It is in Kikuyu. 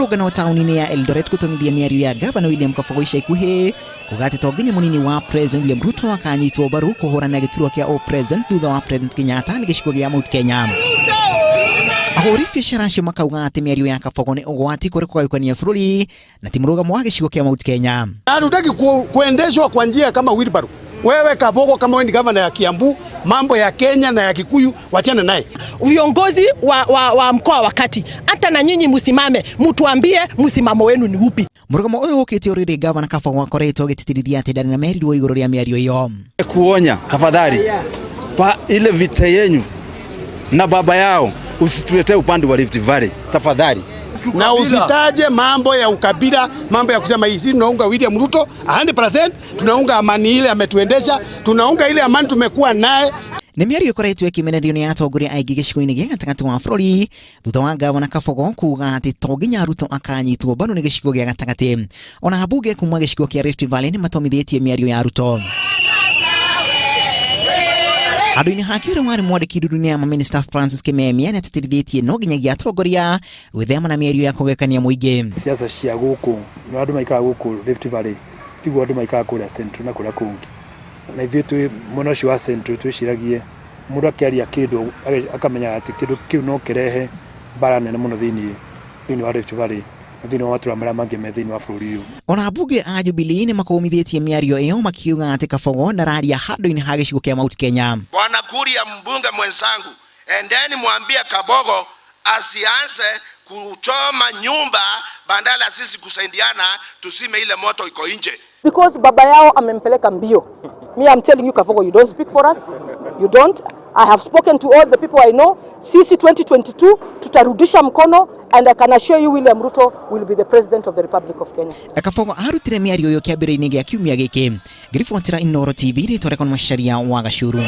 Mĩrũrũngano taũni-inĩ ya Eldoret gũtũmithia mĩario ya gavana William Kabogo ica ikuhĩ kuga atĩ to nginya mũnini wa President William Ruto akanyitwo mbaru kũhũrana gĩturwa kĩa ũ-president thutha wa President Kenyatta nĩ gĩcigo gĩa Mount Kenya. Ahũri biacara acio makauga atĩ mĩario ya Kabogo nĩ ũgwati kũrĩ kũgayũkania bũrũri na ti mũrũgamo wa gĩcigo kĩa Mount Kenya. Hatutaki kuendeshwa kwa njia kama wheelbarrow. Wewe Kabogo, kama wewe ni gavana ya Kiambu, mambo ya Kenya na ya Kikuyu wachana naye. Viongozi wa mkoa wa kati, hata na nyinyi msimame, mtuambie msimamo wenu ni upi. Mũrũgamo ũyũ ũkĩte ũrĩrĩ gavana Kabogo akoretwo agĩtĩtĩrithia atĩ ndarĩ na merirwo igũrũ rĩa mĩario ĩyo. Kuonya tafadhali, pa ile vita yenyu na baba yao usituletee upande wa Rift Valley tafadhali. Na usitaje mambo ya ukabila, mambo ya kusema hii. Sisi tunaunga William Ruto 100%, tunaunga amani ile ametuendesha, tunaunga ile amani tumekuwa naye. Nĩ mĩario ĩkoretwo ĩkĩmenerio nĩ atongoria aingĩ gĩcigo-inĩ gĩa gatagatĩ wa bũrũri thutha wa gavana Kabogo kuga atĩ to nginya Ruto akanyitwo mbaru nĩ gĩcigo gĩa gatagatĩ. Ona ambunge kuma gĩcigo kĩa Rift Valley nĩ matomithĩtie mĩario ya Ruto. Handũ-inĩ hake ũrĩa warĩ mwandĩki ndundu-inĩ ya mamĩnĩsta Francis Kimemia nĩ atĩtĩrithĩtie no nginyagia atongoria gwĩthema na mĩario ya kũgayũkania mũingĩ. Siasa cia gũkũ na andũ maikaraga gũkũ Rift Valley tiguo andũ maikaraga kũrĩa Central na kũrĩa kũngĩ, na ithuĩ twĩ mwena ũcio wa Central twĩciragie mũndũ akĩaria kĩndũ akamenya atĩ kĩndũ kĩu no kĩrehe mbara nene mũno thĩinĩ wa Rift Valley na thĩinĩ wa matũra marĩa mangĩ me thĩinĩ wa bũrũri ũyũ. Ona ambunge a Jubilee nĩ makũmithĩtie mĩario ĩyo makiuga atĩ Kabogo ndararia handũ-inĩ ha gĩcigo kĩa Mount Kenya. Bwana Kuria, mbunge mwenzangu, endeni mwambie Kabogo asianze kuchoma nyumba badala sisi kusaidiana tusime ile moto iko nje. Because baba yao amempeleka mbio. Me, I'm telling you, Kabogo, you don't speak for us. You don't. I have spoken to all the people I know. Sisi 2022 tutarudisha mkono and I can assure you William Ruto will be the president of the Republic of Kenya. Kabogo arutire mĩario ĩyo kĩambĩrĩria-inĩ gĩa kiumia gĩkĩ. Ngĩribotera Inooro TV rĩtwa rĩakwa nĩ Macharia wa Gacuru.